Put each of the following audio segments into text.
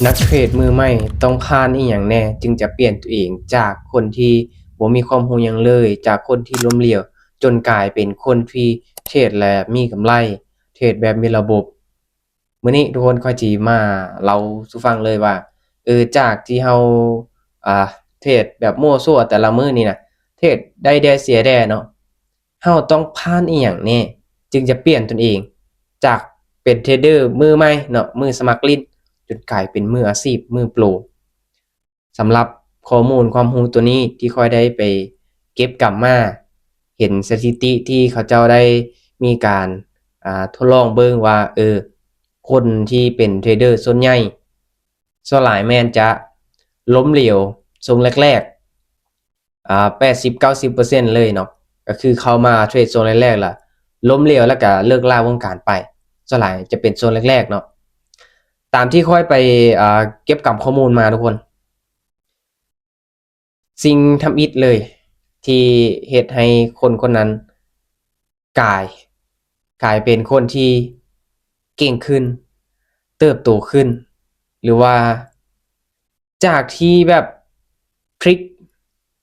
ນັກເທຣດມືໃໝ່ຕ້ອງຜ່ານອີ່ຫຍັງແດ່ ຈຶ່ງຈະປ່ຽນຕົວເອງຈາກຄົນທີ່ບໍ່ມີຄວາມຮູ້ຫຍັງເລີຍ, ຈາກຄົນທີ່ລົ້ມເຫຼວ ຈົນກາຍເປັນຄົນທີ່ເທຣດ ແລະ ມີກຳໄລ, ເທຣດແບບມີລະບົບ. ມື້ນີ້ທຸກຄົນຂ້ອຍຊິມາເລົ່າສູ່ຟັງເລີຍວ່າ ເອີ ຈາກທີ່ເຮົາ ອ່າ ເທຣດແບບມົ້ວຊົ່ວແຕ່ລະມື້ນີ້ນະ, ເທຣດໄດ້ແດ່ເສຍແດ່ເນາະ, ເຮົາຕ້ອງຜ່ານອີ່ຫຍັງແດ່ ຈຶ່ງຈະປ່ຽນຕົນເອງຈາກເປັນເທຣດເດີມືໃໝ່ເນາະ, ມືສະໝັກຫຼິ້ນ ຈົນກາຍເປັນມືອາຊີບ, ມືໂປຣ. ສຳລັບຂໍ້ມູນຄວາມຮູ້ຕົວນີ້ທີ່ຂ້ອຍໄດ້ໄປເກັບກຳມາ, ເຫັນສະຖິຕິທີ່ເຂົາເຈົ້າໄດ້ມີການ ອ່າ ທົດລອງເບິ່ງວ່າ ເອີ ຄົນທີ່ເປັນເທຣດເດີສ່ວນໃຫຍ່ ສ່ວນຫຼາຍແມ່ນຈະລົ້ມເຫຼວຊ່ວງແລກໆ ອ່າ ແປດສິບເກົ້າສິບເປີເຊັນເລີຍເນາະ, ກໍຄືເຂົ້າມາເທຣດຊ່ວງແລກໆ ລະລົ້ມເຫຼວ ແລ້ວກໍເລີກລາວົງການໄປ, ສ່ວນຫຼາຍຈະເປັນຊ່ວງແລກໆເນາະ. ຕາມທີ່ຂ້ອຍໄປ ອ່າ ເກັບກຳຂໍ້ມູນມາທຸກຄົນ, ສິ່ງທຳອິດເລີຍທີ່ເຮັດໃຫ້ຄົນຄົນນັ້ນກາຍ ກາຍເປັນຄົນທີ່ເກັ່ງຂຶ້ນ, ເຕີບໂຕຂຶ້ນ ຫຼືວ່າຈາກທີ່ແບບພລິກ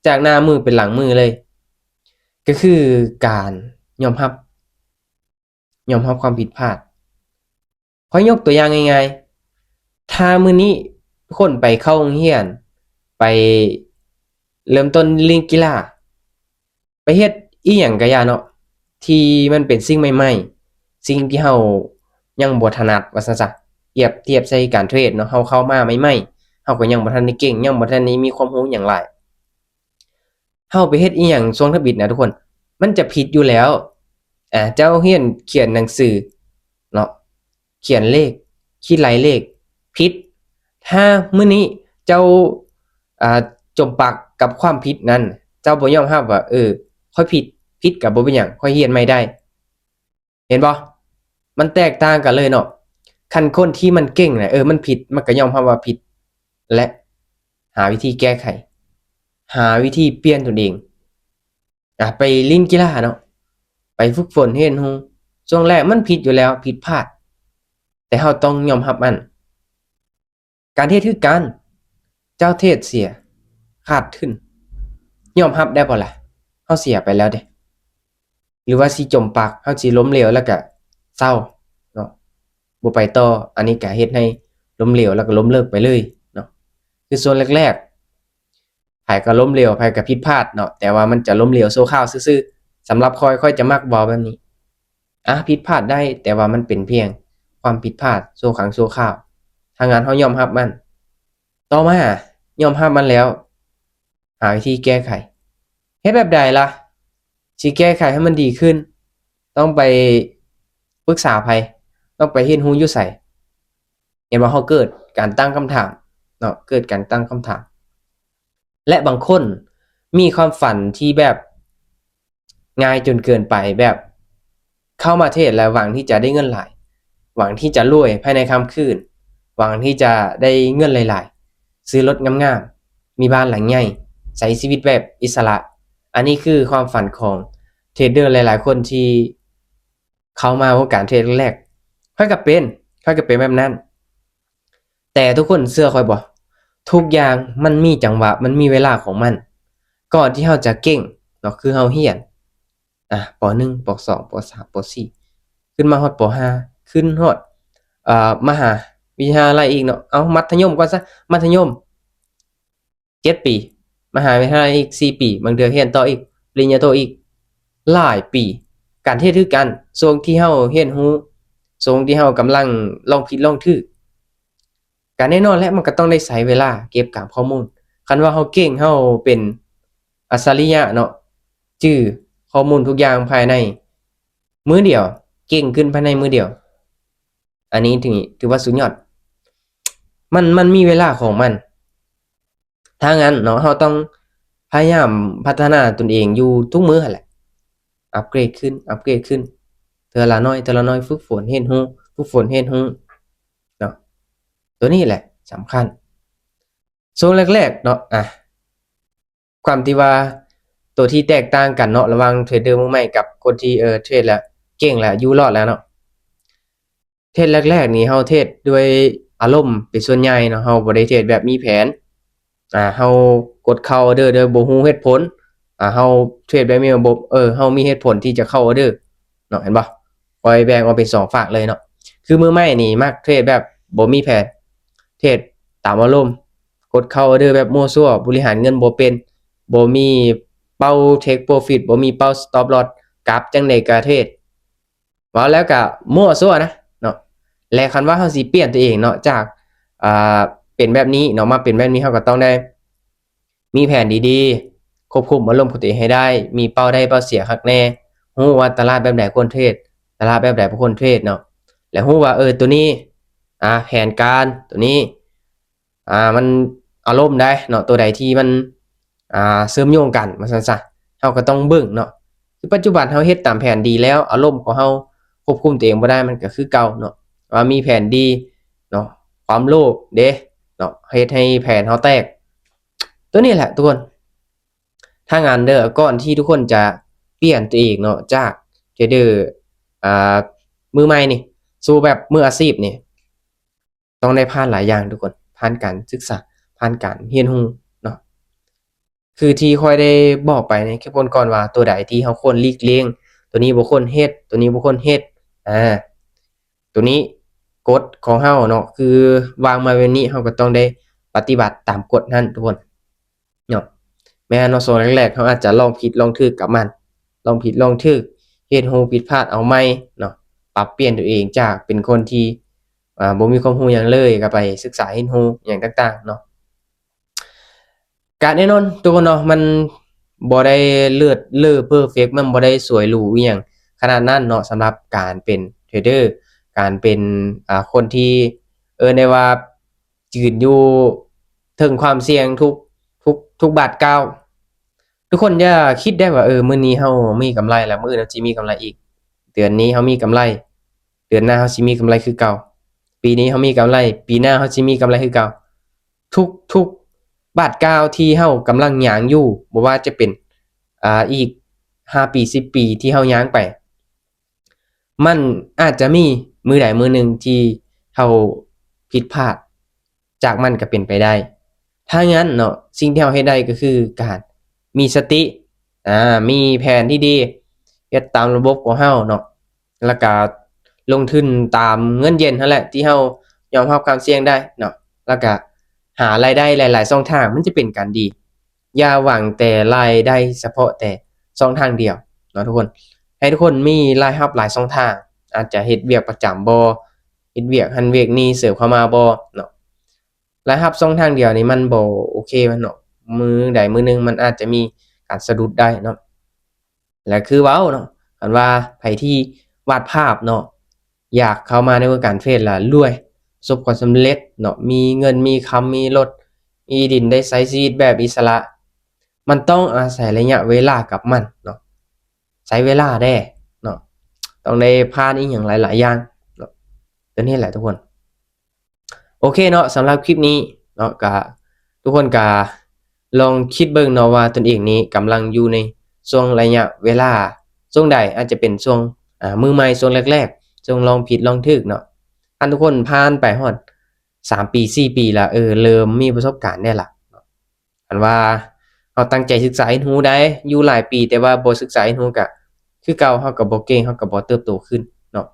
ຈາກໜ້າມືເປັນຫຼັງມືເລີຍ, ກໍຄືການຍອມຮັບ ຍອມຮັບຄວາມຜິດພາດ. ຂ້ອຍຍົກຕົວຢ່າງງ່າຍໆ, ຖ້າມື້ນີ້ຄົນໄປເຂົ້າໂຮງຮຽນ, ໄປເລີ່ມຕົ້ນຫຼິ້ນກິລາ, ໄປເຮັດອີ່ຫຍັງກະຢ່າເນາະ ທີ່ມັນເປັນສິ່ງໃໝ່ໆ, ສິ່ງທີ່ເຮົາຍັງບໍ່ຖະໜັດວ່າຊັ້ນຊະ, ປຽບທຽບໃສ່ການເທຣດເນາະ, ເຮົາເຂົ້າມາໃໝ່ໆ ເຮົາກໍຍັງບໍ່ທັນໄດ້ເກັ່ງ, ຍັງບໍ່ທັນໄດ້ມີຄວາມຮູ້ຫຍັງຫຼາຍ. ເຮົາໄປເຮັດອີ່ຫຍັງຊ່ວງທຳອິດນະທຸກຄົນ ມັນຈະຜິດຢູ່ແລ້ວ. ອາ ເຈົ້າຮຽນຂຽນໜັງສືເນາະ, ຂຽນເລກ, ຄິດໄລ່ເລກ, ຜິດ. ຖ້າມື້ນີ້ເຈົ້າ ອ່າ ຈົມປັກກັບຄວາມຜິດນັ້ນ, ເຈົ້າບໍ່ຍອມຮັບວ່າ ເອີ ຂ້ອຍຜິດ, ຜິດກໍບໍ່ເປັນຫຍັງ, ຂ້ອຍຮຽນໃໝ່ໄດ້. ເຫັນບໍ່? ມັນແຕກຕ່າງກັນເລີຍເນາະ. ຄັນຄົນທີ່ມັນເກັ່ງນະ, ເອີ ມັນຜິດ, ມັນກໍຍອມຮັບວ່າຜິດ ແລະ ຫາວິທີແກ້ໄຂ, ຫາວິທີປ່ຽນຕົນເອງ. ອາ ໄປຫຼິ້ນກິລາເນາະ, ໄປຝຶກຝົນຮຽນຮູ້. ຊ່ວງແລກມັນຜິດຢູ່ແລ້ວ, ຜິດພາດ, ແຕ່ເຮົາຕ້ອງຍອມຮັບມັນ. ການເທຣດຄືກັນ, ເຈົ້າເທຣດເສຍ, ຂາດທຶນ, ຍອມຮັບໄດ້ບໍ່ລະ? ເຮົາເສຍໄປແລ້ວເດ້. ຫຼືວ່າຊິຈົມປັກ, ເຮົາຊິລົ້ມເຫຼວແລ້ວກະເຊົາເນາະ, ບໍ່ໄປຕໍ່. ອັນນີ້ກະເຮັດໃຫ້ລົ້ມເຫຼວແລ້ວກະລົ້ມເລີກໄປເລີຍເນາະ. ຄືຊ່ວງແລກໆ ໃຜກໍລົ້ມເຫຼວ, ໃຜກໍຜິດພາດເນາະ, ແຕ່ວ່າມັນຈະລົ້ມເຫຼວຊົ່ວຄາວຊື່ໆ. ສຳລັບຂ້ອຍ, ຂ້ອຍຈະມັກເວົ້າແບບນີ້, ອາ ຜິດພາດໄດ້, ແຕ່ວ່າມັນເປັນພຽງຄວາມຜິດພາດຊົ່ວຄັ້ງຊົ່ວຄາວ. ຖ້າງານເຮົາຍອມຮັບມັນ, ຕໍ່ມາຍອມຮັບມັນແລ້ວ, ຫາວິທີແກ້ໄຂ. ເຮັດແບບໃດລະ? ຊິແກ້ໄຂໃຫ້ມັນດີຂຶ້ນ, ຕ້ອງໄປປຶກສາໃຜ? ຕ້ອງໄປຮຽນຮູ້ຢູ່ໃສ? ເຫັນບໍ່? ເຮົາເກີດການຕັ້ງຄຳຖາມເນາະ, ເກີດການຕັ້ງຄຳຖາມ. ແລະ ບາງຄົນມີຄວາມຝັນທີ່ແບບງ່າຍຈົນເກີນໄປ, ແບບເຂົ້າມາເທຣດແລ້ວຫວັງທີ່ຈະໄດ້ເງິນຫຼາຍ, ຫວັງທີ່ຈະລວຍພາຍໃນຄ່ຳຄືນ, ຫວັງທີ່ຈະໄດ້ເງິນຫຼາຍໆ, ຊື້ລົດງາມໆ, ມີບ້ານຫຼັງໃຫຍ່, ໃຊ້ຊີວິດແບບອິດສະຫຼະ. ອັນນີ້ຄືຄວາມຝັນຂອງເທຣດເດີຫຼາຍໆຄົນທີ່ເຂົ້າມາວົງການເທຣດແລກໆ. ຂ້ອຍກໍເປັນ, ຂ້ອຍກໍເປັນແບບນັ້ນ. ແຕ່ທຸກຄົນເຊື່ອຂ້ອຍບໍ່? ທຸກຢ່າງມັນມີຈັງຫວະ, ມັນມີເວລາຂອງມັນ. ກ່ອນທີ່ເຮົາຈະເກັ່ງເນາະ, ຄືເຮົາຮຽນ ອາ ປໍໜຶ່ງ, ປໍສອງ, ປໍສາມ, ປໍສີ່ ຂຶ້ນມາຮອດ ປໍຫ້າ ຂຶ້ນຮອດ ເອີ ມະຫາວິທະຍາໄລອີກເນາະ, ເອົາ ມັດທະຍົມກ່ອນຊະ, ມັດທະຍົມ ເຈັດປີ, ມະຫາວິທະຍາໄລອີກສີ່ປີ, ບາງເທື່ອຮຽນຕໍ່ອີກ ປະລິນຍາໂທອີກຫຼາຍປີ. ການເທດຄືກັນ, ຊ່ວງທີ່ເຮົາຮຽນຮູ້, ຊ່ວງທີ່ເຮົາກຳລັງລອງຜິດລອງຖືກ, ກະແນ່ນອນແຫຼະ, ມັນກະຕ້ອງໄດ້ໃຊ້ເວລາເກັບກຳຂໍ້ມູນ. ຄັນວ່າເຮົາເກັ່ງ, ເຮົາເປັນອັດສະລິຍະເນາະ, ຈື່ຂໍ້ມູນທຸກຢ່າງພາຍໃນມື້ດຽວ, ເກັ່ງຂຶ້ນພາຍໃນມື້ດຽວ, ອັນນີ້ຖື ຖືວ່າສຸດຍອດ. ມັນ ມັນມີເວລາຂອງມັນ. ຖ້າຊັ້ນເນາະ, ເຮົາຕ້ອງພະຍາຍາມພັດທະນາຕົນເອງຢູ່ທຸກມື້ຫັ້ນແຫຼະ, ອັບເກຣດຂຶ້ນ, ອັບເກຣດຂຶ້ນ, ເທື່ອລະໜ້ອຍ, ເທື່ອລະໜ້ອຍ, ຝຶກຝົນຮຽນຮູ້, ຝຶກຝົນຮຽນຮູ້ເນາະ. ໂຕນີ້ແຫຼະສຳຄັນ. ຊ່ວງແລກໆເນາະ, ອາ ຄວາມທີ່ວ່າໂຕທີ່ແຕກຕ່າງກັນເນາະ ລະຫວ່າງເທຣດເດີມືໃໝ່ກັບຄົນທີ່ ເອີ ເທຣດແລ້ວເກັ່ງແລ້ວ ຢູ່ລອດແລ້ວເນາະ. ເທຣດແລກໆນີ້ ເຮົາເທຣດດ້ວຍ ອາລົມເປັນສ່ວນໃຫຍ່ເນາະ, ເຮົາບໍ່ໄດ້ເທຣດແບບມີແຜນ. ອ່າ ເຮົາກົດເຂົ້າອໍເດີໂດຍບໍ່ຮູ້ເຫດຜົນ. ອ່າ ເຮົາເທຣດແບບມີລະບົບ, ເອີ ເຮົາມີເຫດຜົນທີ່ຈະເຂົ້າອໍເດີເນາະ, ເຫັນບໍ່? ຂ້ອຍແບ່ງອອກເປັນສອງຟາກເລີຍເນາະ. ຄືມືໃໝ່ນີ້ມັກເທຣດແບບບໍ່ມີແຜນ, ເທຣດຕາມອາລົມ, ກົດເຂົ້າອໍເດີແບບມົ້ວຊົ່ວ, ບໍລິຫານເງິນບໍ່ເປັນ, ບໍ່ມີເປົ້າ take profit, ບໍ່ມີເປົ້າ stop loss, ກັບຈັ່ງໃດກະເທຣດ. ເວົ້າແລ້ວກະມົ້ວຊົ່ວນະເນາະ. ແລະ ຄັນວ່າເຮົາຊິປ່ຽນຕົວເອງເນາະ ຈາກ ອ່າ ເປັນແບບນີ້ເນາະ ມາເປັນແບບນີ້, ເຮົາກໍຕ້ອງໄດ້ມີແຜນດີໆ, ຄວບຄຸມອາລົມຂອງຕົວເອງໃຫ້ໄດ້, ມີເປົ້າໄດ້ເປົ້າເສຍຄັກແນ່, ຮູ້ວ່າຕະຫຼາດແບບໃດຄວນເທຣດ, ຕະຫຼາດແບບໃດບໍ່ຄວນເທຣດເນາະ. ແລະ ຮູ້ວ່າ ເອີ ຕົວນີ້ ອ່າ ແຜນການຕົວນີ້ ອ່າ ມັນອາລົມໃດເນາະ, ຕົວໃດທີ່ມັນ ອ່າ ເຊື່ອມໂຍງກັນວ່າຊັ້ນຊະ, ເຮົາກໍຕ້ອງເບິ່ງເນາະ. ຄືປັດຈຸບັນເຮົາເຮັດຕາມແຜນດີແລ້ວ, ອາລົມຂອງເຮົາຄວບຄຸມຕົວເອງບໍ່ໄດ້, ມັນກໍຄືເກົ່າເນາະ, ວ່າມີແຜນດີເນາະ, ຄວາມໂລບເດ້ເນາະ ເຮັດໃຫ້ແຜນເຮົາແຕກ. ຕົວນີ້ແຫຼະທຸກຄົນ, ຖ້າງານເດີ ກ່ອນທີ່ທຸກຄົນຈະປ່ຽນຕົວເອງເນາະ ຈາກເທຣດເດີ ອ່າ ມືໃໝ່ນີ້ ສູ່ແບບມືອາຊີບນີ້ ຕ້ອງໄດ້ຜ່ານຫຼາຍຢ່າງທຸກຄົນ, ຜ່ານການສຶກສາ, ຜ່ານການຮຽນຮູ້ເນາະ. ຄືທີ່ຂ້ອຍໄດ້ບອກໄປໃນຄລິບກ່ອນໆວ່າ ຕົວໃດທີ່ເຮົາຄວນຫຼີກລ່ຽງ, ຕົວນີ້ບໍ່ຄວນເຮັດ, ຕົວນີ້ບໍ່ຄວນເຮັດ. ອ່າ ຕົວນີ້ກົດຂອງເຮົາເນາະ ຄືວາງມາແບບນີ້, ເຮົາກໍຕ້ອງໄດ້ປະຕິບັດຕາມກົດນັ້ນທຸກຄົນເນາະ. ແມ່ນວ່າຊ່ວງແລກໆ ເຮົາອາດຈະລອງຜິດລອງຖືກກັບມັນ, ລອງຜິດລອງຖືກ, ຮຽນຮູ້ຜິດພາດເອົາໃໝ່ເນາະ, ປັບປ່ຽນຕົວເອງຈາກເປັນຄົນທີ່ ອ່າ ບໍ່ມີຄວາມຮູ້ຫຍັງເລີຍ ກໍໄປສຶກສາຮຽນຮູ້ຫຍັງຕ່າງໆເນາະ. ກະແນ່ນອນທຸກຄົນເນາະ, ມັນບໍ່ໄດ້ເລີດເລີເພີເຟັກ, ມັນບໍ່ໄດ້ສວຍຫຼູອີ່ຫຍັງຂະໜາດນັ້ນເນາະ. ສຳລັບການເປັນເທຣດເດີ, ການເປັນ ອ່າ ຄົນທີ່ເອີ້ນໄດ້ວ່າຢືນຢູ່ເທິງຄວາມສ່ຽງທຸກ ທຸກ ທຸກບາດກ້າວ. ທຸກຄົນຢ່າຄິດໄດ້ວ່າ ເອີ ມື້ນີ້ເຮົາມີກຳໄລແລ້ວ ມື້ອື່ນເຮົາຊິມີກຳໄລອີກ, ເດືອນນີ້ເຮົາມີກຳໄລ ເດືອນໜ້າເຮົາຊິມີກຳໄລຄືເກົ່າ, ປີນີ້ເຮົາມີກຳໄລ ປີໜ້າເຮົາຊິມີກຳໄລຄືເກົ່າ. ທຸກໆບາດກ້າວທີ່ເຮົາກຳລັງຍ່າງຢູ່, ບໍ່ວ່າຈະເປັນ ອ່າ ອີກຫ້າປີ ສິບປີທີ່ເຮົາຍ່າງໄປ, ມັນອາດຈະມີມື້ໃດມື້ໜຶ່ງທີ່ເຮົາຜິດພາດ ຈາກມັນກໍເປັນໄປໄດ້. ຖ້າງນັ້ນເນາະ, ສິ່ງທີ່ເຮົາເຮັດໄດ້ກໍຄືການມີສະຕິ, ອ່າ ມີແຜນທີ່ດີ, ເຮັດຕາມລະບົບຂອງເຮົາເນາະ, ແລ້ວກະລົງທຶນຕາມເງິນເຢັນຫັ້ນແຫຼະ ທີ່ເຮົາຍອມຮັບຄວາມສ່ຽງໄດ້ເນາະ, ແລ້ວກະຫາລາຍໄດ້ຫຼາຍໆຊ່ອງທາງ, ມັນຈະເປັນການດີ. ຢ່າຫວັງແຕ່ລາຍໄດ້ສະເພາະແຕ່ຊ່ອງທາງດຽວເນາະທຸກຄົນ. ໃຫ້ທຸກຄົນມີລາຍຮັບຫຼາຍຊ່ອງທາງ, ອາດຈະເຮັດວຽກປະຈຳບໍ, ເຮັດວຽກຫັ້ນວຽກນີ້ເສີມເຂົ້າມາບໍເນາະ. ລາຍຮັບຊ່ອງທາງດຽວນີ້ມັນບໍ່ໂອເຄເນາະ, ມື້ໃດມື້ໜຶ່ງມັນອາດຈະມີການສະດຸດໄດ້ເນາະ. ແລະ ຄືເວົ້າເນາະ, ຄັນວ່າໃຜທີ່ວາດພາບເນາະ, ຢາກເຂົ້າມາໃນວົງການເທຣດລະລວຍ, ປະສົບຄວາມສຳເລັດເນາະ, ມີເງິນມີຄຳ, ມີລົດ ມີດິນ, ໄດ້ໃຊ້ຊີວິດແບບອິດສະຫຼະ, ມັນຕ້ອງອາໄສໄລຍະເວລາກັບມັນເນາະ, ໃຊ້ເວລາແດ່ເນາະ, ຕ້ອງໄດ້ຜ່ານອີ່ຫຍັງຫຼາຍໆຢ່າງເນາະ. ຕົວນີ້ແຫຼະທຸກຄົນ. ໂອເຄເນາະ, ສຳລັບຄລິບນີ້ເນາະ, ກະ ທຸກຄົນກະລອງຄິດເບິ່ງເນາະວ່າຕົນເອງນີ້ກຳລັງຢູ່ໃນຊ່ວງໄລຍະເວລາຊ່ວງໃດ, ອາດຈະເປັນຊ່ວງ ອ່າ ມືໃໝ່, ຊ່ວງແລກໆ, ຊ່ວງລອງຜິດລອງຖືກເນາະ. ຄັນທຸກຄົນຜ່ານໄປຮອດສາມປີ ສີ່ປີລະ, ເອີ ເລີ່ມມີປະສົບການແດ່ລະ. ຄັນວ່າເຮົາຕັ້ງໃຈສຶກສາຮຽນຮູ້ໄດ້ ຢູ່ຫຼາຍປີ ແຕ່ວ່າບໍ່ສຶກສາຮຽນຮູ້ກະຄືເກົ່າ, ເຮົາກໍບໍ່ເກັ່ງ, ເຮົາກໍບໍ່ເຕີບໂຕຂຶ້ນເນາະ.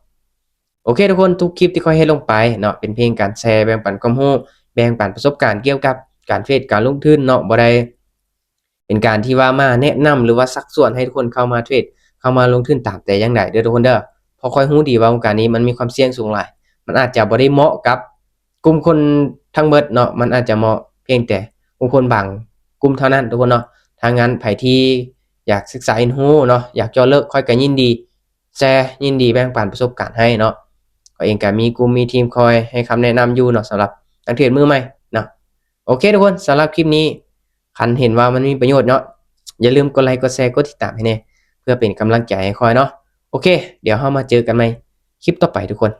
ໂອເຄທຸກຄົນ, ທຸກຄລິບທີ່ຂ້ອຍເຮັດລົງໄປເນາະ ເປັນພຽງການແຊ ແບ່ງປັນຄວາມຮູ້, ແບ່ງປັນປະສົບການກ່ຽວກັບການເທຣດ, ການລົງທຶນເນາະ, ບໍ່ໄດ້ເປັນການທີ່ວ່າມາແນະນຳ ຫຼືວ່າຊັກຊວນໃຫ້ທຸກຄົນເຂົ້າມາເທຣດ, ເຂົ້າມາລົງທຶນຕາມແຕ່ຢ່າງໃດເດີ້ທຸກຄົນເດີ້. ເພາະຂ້ອຍຮູ້ດີວ່າວົງການນີ້ມັນມີຄວາມສ່ຽງສູງຫຼາຍ, ມັນອາດຈະບໍ່ໄດ້ເໝາະກັບ ກຸ່ມຄົນທັງເບິດເນາະ, ມັນອາດຈະເໝາະພຽງແຕ່ບຸກຄົນບາງກຸ່ມເທົ່ານັ້ນທຸກຄົນເນາະ. ຖ້າງນັ້ນໃຜທີ່ຢາກສຶກສາຮຽນຮູ້ເນາະ, ຢາກເຈາະເລິກ, ຂ້ອຍກໍຍິນດີແຊ, ຍິນດີແບ່ງປັນປະສົບການໃຫ້ເນາະ. ຂ້ອຍເອງກໍມີກຸ່ມມີທີມຄອຍໃຫ້ຄຳແນະນຳຢູ່ເນາະ, ສຳລັບນັກເທຣດມືໃໝ່ເນາະ. ໂອເຄທຸກຄົນ, ສຳລັບຄລິບນີ້ ຄັນເຫັນວ່າມັນມີປະໂຫຍດເນາະ, ຢ່າລືມກົດໄລ, ກົດແຊ, ກົດຕິດຕາມໃຫ້ແດ່ ເພື່ອເປັນກຳລັງໃຈໃຫ້ຂ້ອຍເນາະ. ໂອເຄ, ດຽວເຮົາມາເຈີກັນໃໝ່ຄລິບຕໍ່ໄປທຸກຄົນ.